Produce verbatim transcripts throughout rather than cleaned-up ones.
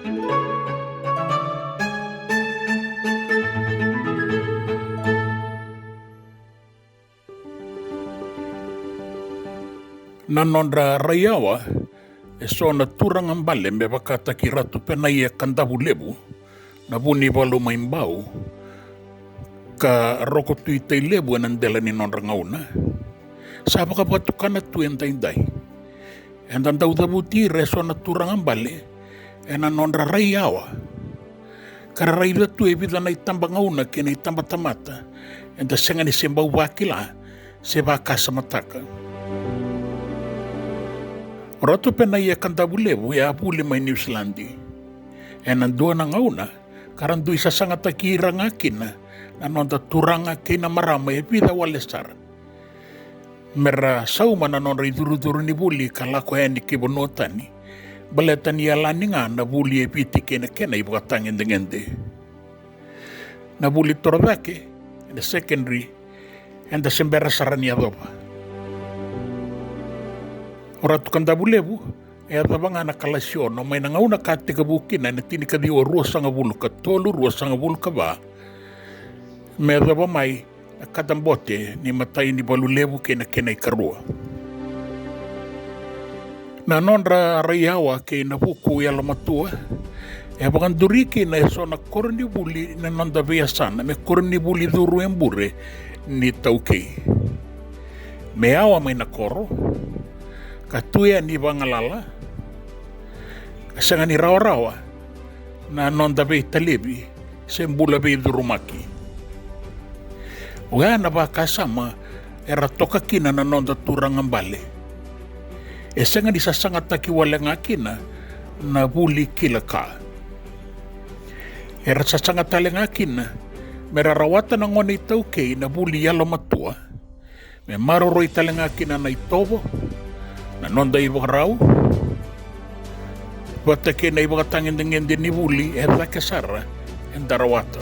Na nodra rai yawa e so na turaga bale me vakataki Ratu Penaia Kadavulevu, na vunivalu mai Bau, ka Roko Tui Tailevu ena dela ni nodra gauna, sa vakavatukana tu edaidai. Eda dau cavuti ira e so na turaga bale ena nodra rai yawa, ka ra raica tu e vica na itabagauna kei na itabatamata eda sega ni se bau vakila se vakasamataka. O Ratu Penaia Kadavulevu e a vuli mai Niusiladi. Ena dua na gauna ka ra dui sasagataki ira ga kina na noda turaga kei na marama e vica wale sara, me ra sauma na nodra icurucuru ni vuli ka lako yani ki vanua tani, baleta ni yalani ga na vuli e Viti kei na kena ivakatagedegede. Na vuli torocake, ena secondary, eda se bera sara ni yacova. O Ratu Kadavulevu e yacova ga na kalasi ono mai na gauna ka tekivu kina ena tinikaciwa ruasagavulu ka tolu, ruasagavulu ka va, me yacova mai na kadabote ni matai ni valu levu kei na kena ikarua. Na nodra rai yawa kei na vuku yalomatua e vakaduri kina e so na koronivuli na noda veiyasana me koronivuli curu e bure ni taukei. Me yawa mai na koro, ka tu yani vagalala, ka sega ni rawarawa na noda veitalevi se bula veicurumaki. Oya na vakasama era toka kina na noda turaga bale. E sega ni sasagataki wale ga kina na vuli kila ka. Era sasaga tale ga kina me ra rawata na gone itaukei na vuli yalomatua, me maroroi tale ga kina na itovo, na noda ivakarau, vata kei na ivakatagedegede ni vuli e cake sara eda rawata.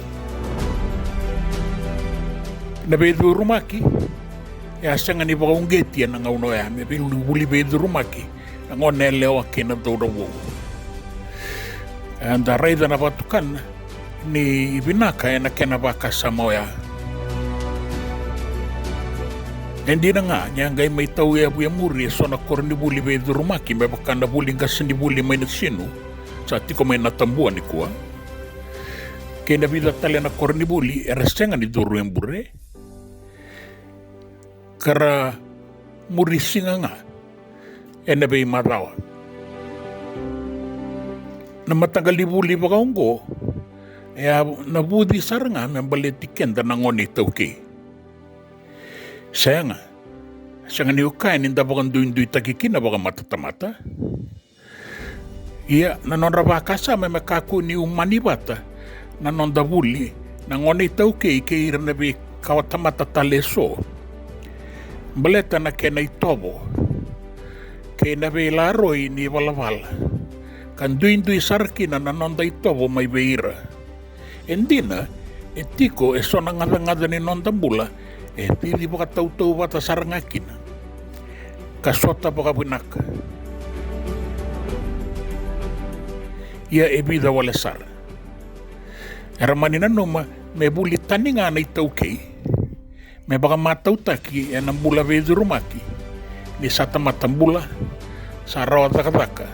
Na veicurumaki e a sega ni vakauqeti ena gauna oya me vei-, vuli veicurumaki na gone yalewa kei na cauravou. Eda raica na vatukana ni vinaka ena kena vakasama oya. E dina ga ni a qai mai tauyavu e muri e so na koronivuli veicurumaki me vaka na vuli qasenivuli mai Nasinu, sa tiko mai Natabua nikua, kei na vica tale na koronivuli era sega ni curu e bure, ka ra muri siga ga ena veimacawa. Na mataqali vuli vakaoqo e a navuci sara ga me baleti keda na gone itaukei. Sega, sega niu kaya ni da vakaduiduitaki kina vakamatatamata. Ia, na nodra vakasama me kakua ni umani vata na noda vuli na gone itaukei kei ira na veikawatamata tale eso, baleta na kena itovo kei na veilaroi ni valavala, ka duidui sara kina na noda itovo mai vei ira. E dina, e tiko e so na gacagaca ni noda bula e cici vakatautauvata sara ga kina, ka sota vakavinaka. Ia e vica wale sara era mani nanuma me vuli tani ga na itaukei, me vakamatautaki ena bula veicurumaki ni sa tamata bula, sa rawa cakacaka,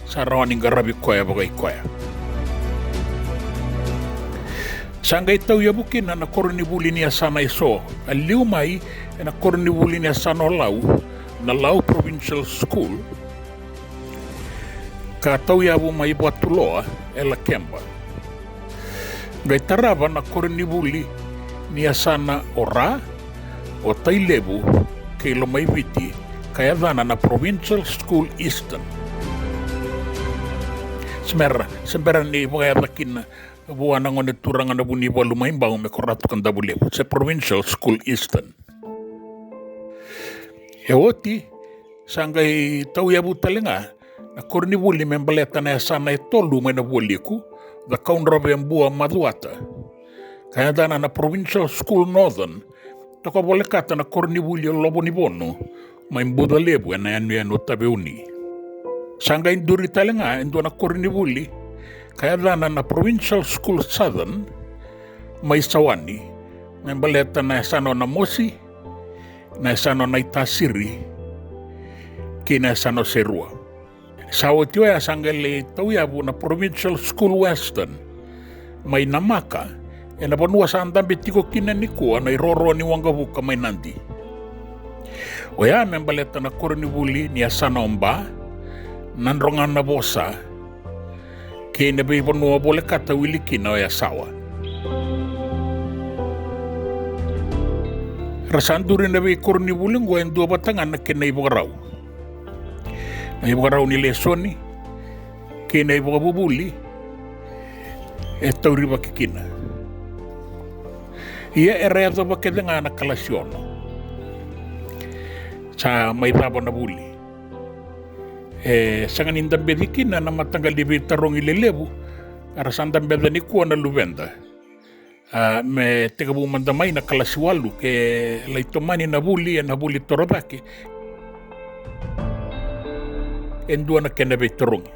sa rawa ni qaravi koya vakaikoya. Sa qai tauyavu kina na koronivuli ni yasana eso, a liu mai ena koronivuli ni yasana o Lau, na Lau Provincial School, ka tauyavu mai Vatuloa e Lakeba. Qai tarava na koronivuli ni yasana o Ra, o Tailevu kei Lomaiviti, ka yacana na Provincial School Eastern. Se bera, se bera ni vakayaca kina vua na gone turaga na vunivalu mai Bau me ko Ratu Kadavulevu, se Provincial School Eastern. E oti, sa qai tauyavu tale ga na koronivuli me baleta na yasana e tolu mai na vualiku, Cakaudrove, Bua, Macuata, ka yacana na Provincial School Northern, toka volekata na koronivuli o Lovonivonu mai Bucalevu ena yanuyanu o Taveuni. Sa qai duri tale ga e dua na koronivuli Ka yacana na Provincial School Southern mai Sawani, me baleta na yasana o Namosi, na yasana o Naitasiri, kei na yasana o Serua. Sa oti oya sa qai lai tauyavu na Provincial School Western mai Namaka, ena vanua sa dabe tiko kina nikua na iroro ni waqavuka mai Nadi. Oya me baleta na koronivuli ni yasana o Ba, Nadroga Navosa, kei na veivanua volekata wili kina o Yasawa. Ra sa duri na veikoronivuli oqo e dua vata ga na kena ivakarau. Na ivakarau ni lesoni kei na ivakavuvuli e taurivaki kina. Ia era yacova kece ga na kalasi ono. Sa mai cava na vuli. E sega ni dabeci kina na mataqali veitarogi lelevu era sa dabeca nikua na luveda. A, me tekivu mada mai na kalasi walu ke lai tomani na vuli, ena vuli torocake. E dua na kena veitarogi,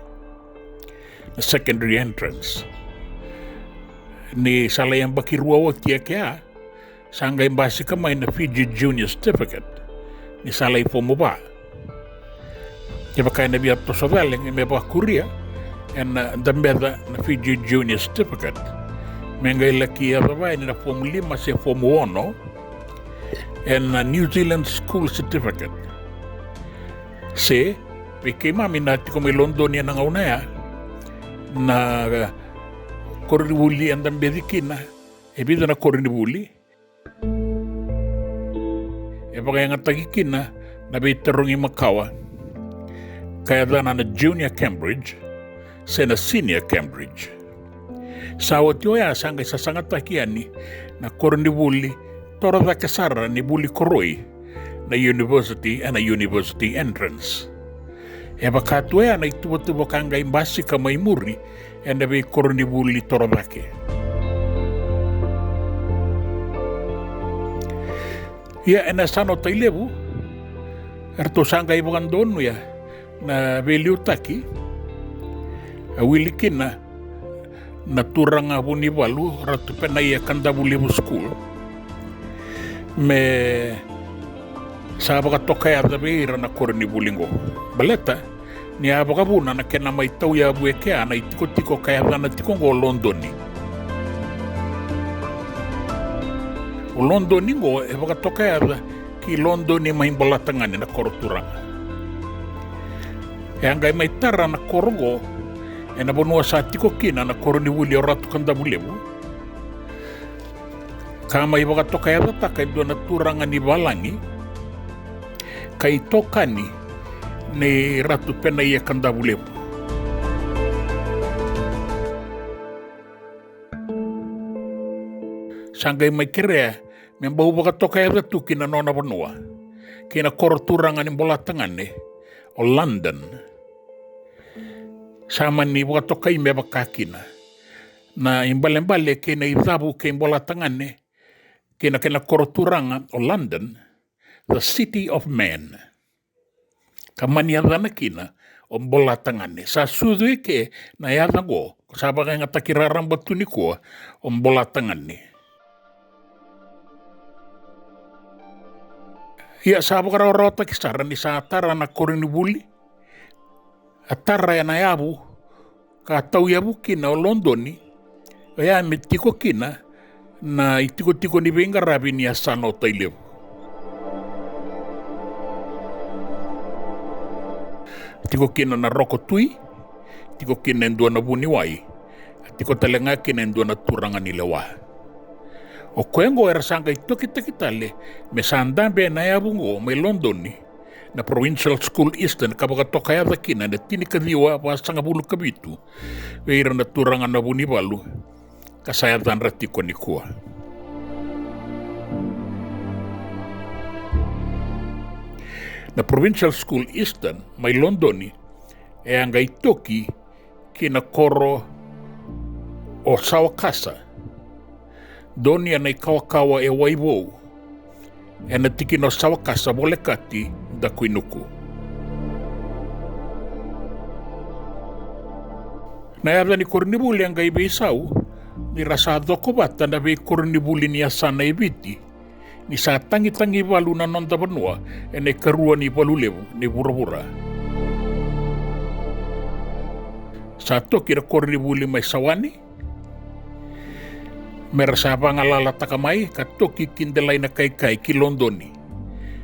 na secondary entrance. Ni sa lai yabaki rua oti e kea, sa qai basika mai na Fiji Junior Certificate ni sa lai fomu va. Kevaka ena via toso cala me vakuria, ena dabeca na Fiji Junior Certificate me qai laki yacova yani na fomu lima se fomu ono, ena New Zealand School Certificate. Se vei keimami na tiko mai Lodoni ena gauna ya, na koronivuli e dabeci kina, e vica na koronivuli. E vakayagataki kina na veitarogi makawa, ka yacana na Junior Cambridge se na Senior Cambridge. Sa oti oya sa qai sasagataki yani na koronivuli torocake sara ni vuli koroi, na university ena university entrance. E vaka tu oya na ituvatuva ka qai basika mai muri ena veikoronivuli torocake. Ia ena yasana o Tailevu, eratou sa qai vakadonuya na veiliutaki, a wili kina na turaga Vunivalu, Ratu Penaia Kadavulevu School, me sa vakatokayaca vei ira na koronivuli oqo. Baleta ni a vakavuna na kena mai tauyavu e kea na itikotiko ka yacana tiko oqo o Lodoni. O Lodoni oqo e vakatokayaca ki Lodoni mai Bolatagane, na koro turaga. E a qai mai tara na koro oqo ena vanua sa tiko kina na koronivuli o Ratu Kadavulevu, ka mai vakatokayacataka e dua na turaga ni valagi ka itokani nei Ratu Penaia Kadavulevu. Sa qai mai kerea me bau vakatokayaca tu ki na nona vanua, ki na koro turaga ni Bolatagane, o London. Sa mani vakatokai me vaka kina na ibalebale kei na icavu kei Bolatagane, kei na kena koro turaga o London, the city of men. Ka mani yacana kina o Bolatagane. Sa sucu eke na yaca oqo, sa vakayagataki raraba tu nikua o Bolatagane. Ia sa vakarawarawataki sara ni sa tara na koronivuli, a tara ena yavu ka tauyavu kina o Lodoni, oya me tiko kina na itikotiko ni veiqaravi ni yasana o Tailevu. Tiko kina na roko tui, tiko kina e dua na vuniwai, tiko tale ga kina e dua na turaga ni lewa. O koya oqo era sa qai tokitaki tale me sa dabe ena yavu oqo mai Lodoni, na Provincial School Eastern, ka vakatokayaca kina ena tinikaciwa vasagavulu ka vitu vei ira na turaga na Vunivalu, ka sa yacadra tiko nikua. Na Provincial School Eastern mai Lodoni e a qai toki ki na koro o Sawakasa, Doni ena ikawakawa e Waivou, ena tikina o Sawakasa, volekati Dakuinuku. Na yaca ni koronivuli e qai veisau ni ra sa coko vata na veikoronivuli ni yasana e Viti, ni sa tagitagi valu na noda vanua ena ikarua ni valu levu ni vuravura. Sa toki na koronivuli mai Sawani, me ra sa vagalalataka mai ka toki ki Delainakaikai ki Lodoni.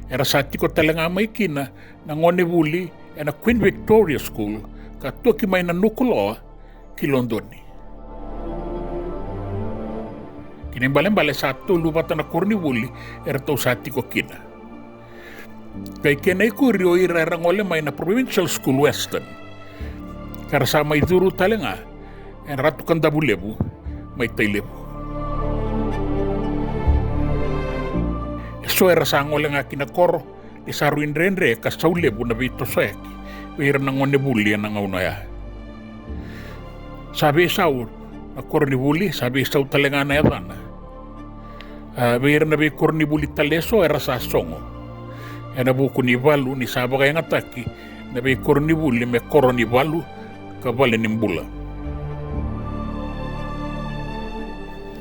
Era sa tiko tale ga mai kina na gonevuli ena Queen Victoria School, ka toki mai na Nukuloa ki Lodoni. Kena ibalebale sa tolu vata na koronivuli eratou sa tiko kina. Kai kena ikuri o ira era gole mai na Provincial School Western, ka ra sa mai curu tale ga ena Ratu Kadavulevu mai Tailevu. E so era sa gole ga ki na koro ni sa rui dredre ka sau levu na veitosoyaki vei ira na gonevuli ena gauna oya. Sa veisau na koronivuli, sa veisau tale ga na yacana. A, vei ira na veikoronivuli tale e so era sa sogo ena vuku ni valu ni sa vakayagataki na veikoronivuli me koro ni valu ka vale ni bula.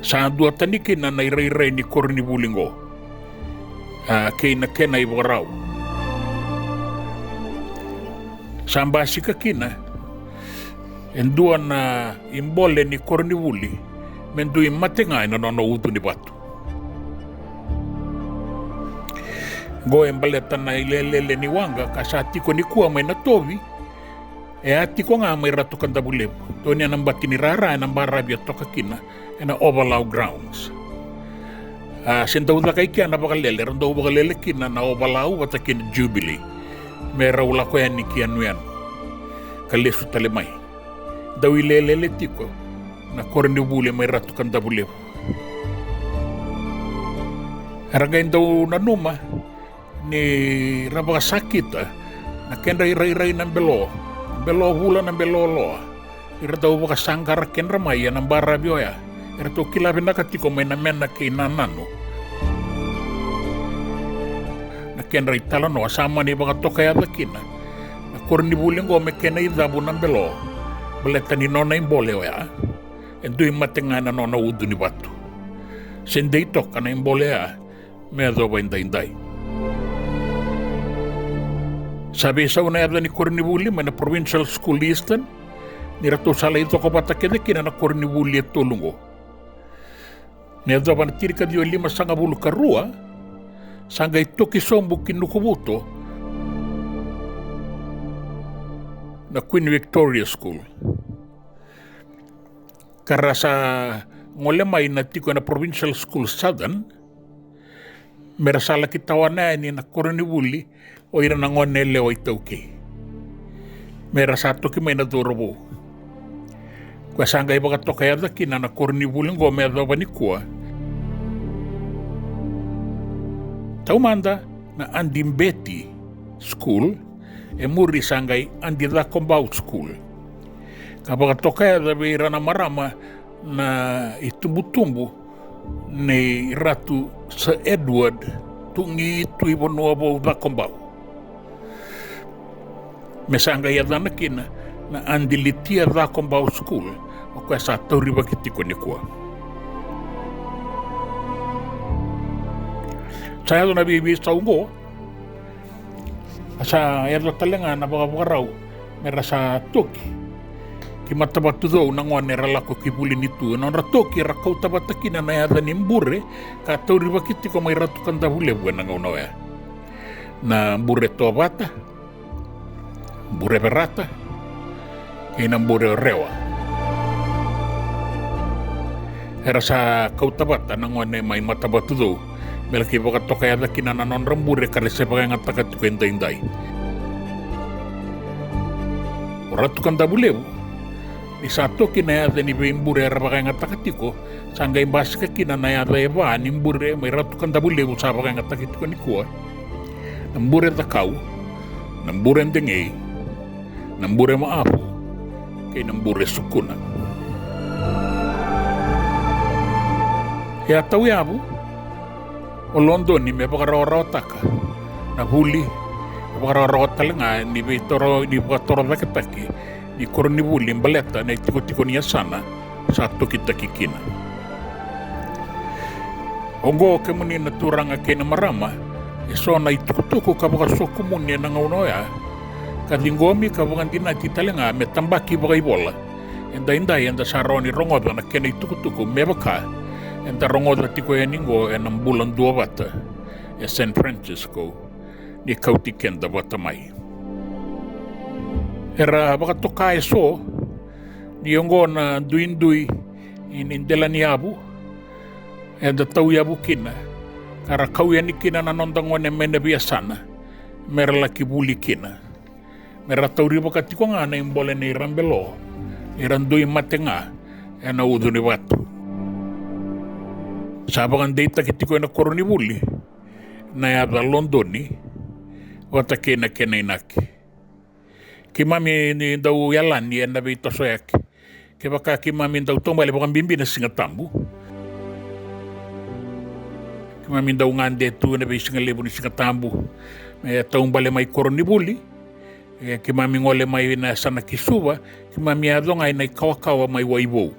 Sa duatani kina na irairai ni koronivuli oqo, a, kei na kena ivakarau. Sa basika kina e dua na ibole ni koronivuli me dui mate ga ena nona ucu ni vatu. Oqo e baleta na ilelele ni waqa ka sa tiko nikua mai Natovi, e a tiko ga mai Ratu Kadavulevu. Donuya na bati ni rara ena baravi e toka kina ena Ovalau Grounds. A, se dau caka i kea na vakalele, era dau vakalele kina na Ovalau vata kei na Jubilee me rau lako yani ki yanuyanu ka lesu tale mai. Dau ilelele tiko na koronivuli mai Ratu Kadavulevu. Era qai dau nanuma ni ra vakasakita na kedra irairai na belo, belo vula, na belo loa. Ni ra dau vakasaqara kedra mai ena baravi oya, eratou kila vinaka tiko mai na mena kei na nanu. Na kedra italanoa sa mani vakatokayaca kina na koronivuli oqo me kena icavu na belo, baleta ni nona ibole oya e dui mate ga ena nona ucu ni vatu. Se dei toka na ibole oya me yacova edaidai. Sa veisau na yaca ni koronivuli mai na Provincial School Eastern, ni ratou sa lai coko vata kece kina na koronivuli e tolu oqo. Me yacova na tinikaciwa limasagavulu ka rua, sa qai toki sobu ki Nukuvuto na Queen Victoria School. Ka ra sa gole mai na tiko ena Provincial School Southern, me ra sa laki tawana yani na koronivuli o ira na gone yalewa iTaukei. Me ra sa toki mai na cauravou. Koya sa qai vakatokayaca kina na koronivuli oqo me yacova nikua. Taumada na Aunty Betty School, e muri sa qai Aunty Cakobau School. Ka vakatokayaca vei ira na marama na itubutubu nei Ratu Sir Edward Tugi Tuivanuavou Cakobau. Me sa qai yacana kina na Aunty Litia Cakobau School, o koya sa taurivaki tiko nikua. Sa yaco na veiveisau oqo, a sa yaco tale ga na vakavakarau me ra sa toki ki Matavatucou na gone era lako ki Vulinitu. Ena nodra toki era kauta vata kina na yaca ni bure ka taurivaki tiko mai Ratu Kadavulevu ena gauna oya. Na bure Tovata, bure Verata, kei na bure Rewa. Era sa kauta vata na gone mai Matavatucou me laki vakatokayaca kina na nodra bure ka ra se vakayagataka tiko edaidai. O Ratu Kadavulevu, ni sa toki na yaca ni veibure era vakayagataka tiko, sa qai basika kina na yaca e va ni bure mai Ratu Kadavulevu sa vakayagataki tiko nikua. Na bure Cakau, na bure Degei, na bure Maafu, kei na bure Sukuna. E a tauyavu o Lodoni me vakarawarawataka na vuli, vakarawarawa tale ga ni veitoro, ni vakatorocaketaki ni koronivuli baleta na itikotiko ni yasana sa tokitaki kina. Oqo, kemuni na turaga kei na marama, e so na itukutuku ka vakasokumuni ena gauna oya, ka ciqomi ka vakadinati tale ga me tabaki vakaivola. Edaidai eda sa rawa ni rogoca na kena itukutuku me vaka eda rogoca tiko yani oqo ena bula duavata e San Francisco, ni kauti keda vata mai. Era vakatoka e so ni oqo na duidui ni dela ni yavu eda tauyavu kina, ka ra kau yani kina na noda gone mai na veiyasana me ra laki vuli kina. Me ra taurivaka tiko ga na ibole nei Rabelo, ni ra dui mate ga ena ucu ni vatu. Sa vakadeitaki tiko ena koronivuli na yaca Lodoni vata kei na kena inaki. Keimami ni dau yalani ena veitosoyaki. Kevaka keimami dau taubale vakabibi na Siga Tabu, keimami dau gade tu ena veisiga levu ni Siga Tabu me taubale mai koronivuli. E, keimami gole mai na yasana ki Suva, keimami yaco ga ena ikawakawa mai Waivou,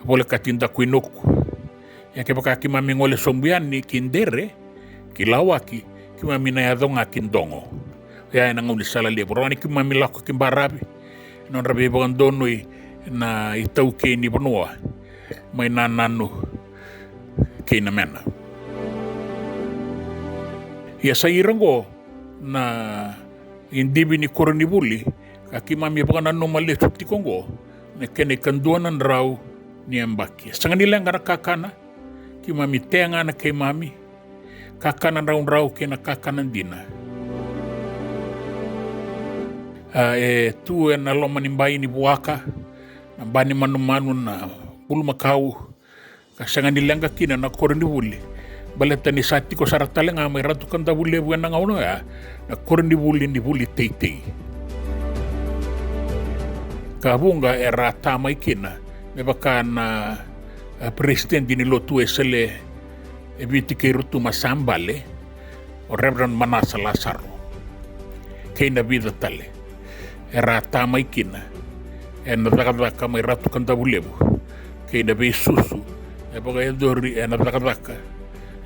volekati Dakuinoku. Ia kevaka keimami gole sobu yani ki Dere, ki Lawaki, keimami na yaco ga ki Dogo. Oya ena gaunisala levu, rawa ni keimami lako ki baravi, nodra veivakadonui na itaukei ni vanua mai Nananu kei Namena. Ia sa ira oqo na idivi ni koronivuli ka keimami vakananuma lesu tiko oqo na kena ikadua na drau ni yabaki. Sega ni leqa na kakana, keimami tea ga na keimami kakana draudrau kei na kakana dina. A, e tu ena loma ni bai ni vuaka, na ba ni manumanu, na bulumakau, ka sega ni leqa kina na koronivuli. Baleta ni sa tiko sara tale ga mai Ratu Kadavulevu ena gauna oya na koronivuli ni vuli teitei. Ka vuqa era ta mai kina me vaka na, a, peresitedi ni lotu Wesele e Viti kei Rotuma sa bale, o Reverend Manasa Lasaro, kei na vica tale. Era ta mai kina ena cakacaka mai Ratu Kadavulevu kei na veisusu e vakayacori ena cakacaka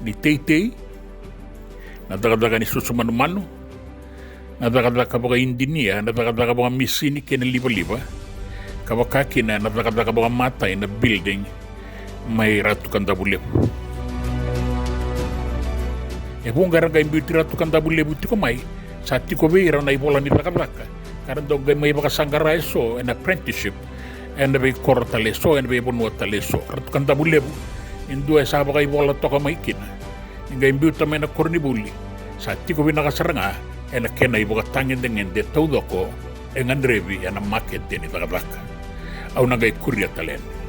ni teitei, na cakacaka ni susu manumanu, na cakacaka vakainjinia, na cakacaka vakamisini kei na livaliva, ka vaka kina na cakacaka vakamatai na building mai Ratu Kadavulevu. E vuqa era qai biuti Ratu Kadavulevu tiko mai, sa tiko vei ira na ivola ni cakacaka ka ra dau qai mai vakasaqara e so ena apprenticeship ena veikoro tale e so, ena veivanua tale e so. Ratu Kadavulevu e dua e sa vakaivola toka mai kina. Ni qai biuta mai na koronivuli, sa tiko vinaka sara ga ena kena ivakatagedegede taucoko e gadrevi ena makete ni cakacaka. Au na qai kuria tale yani.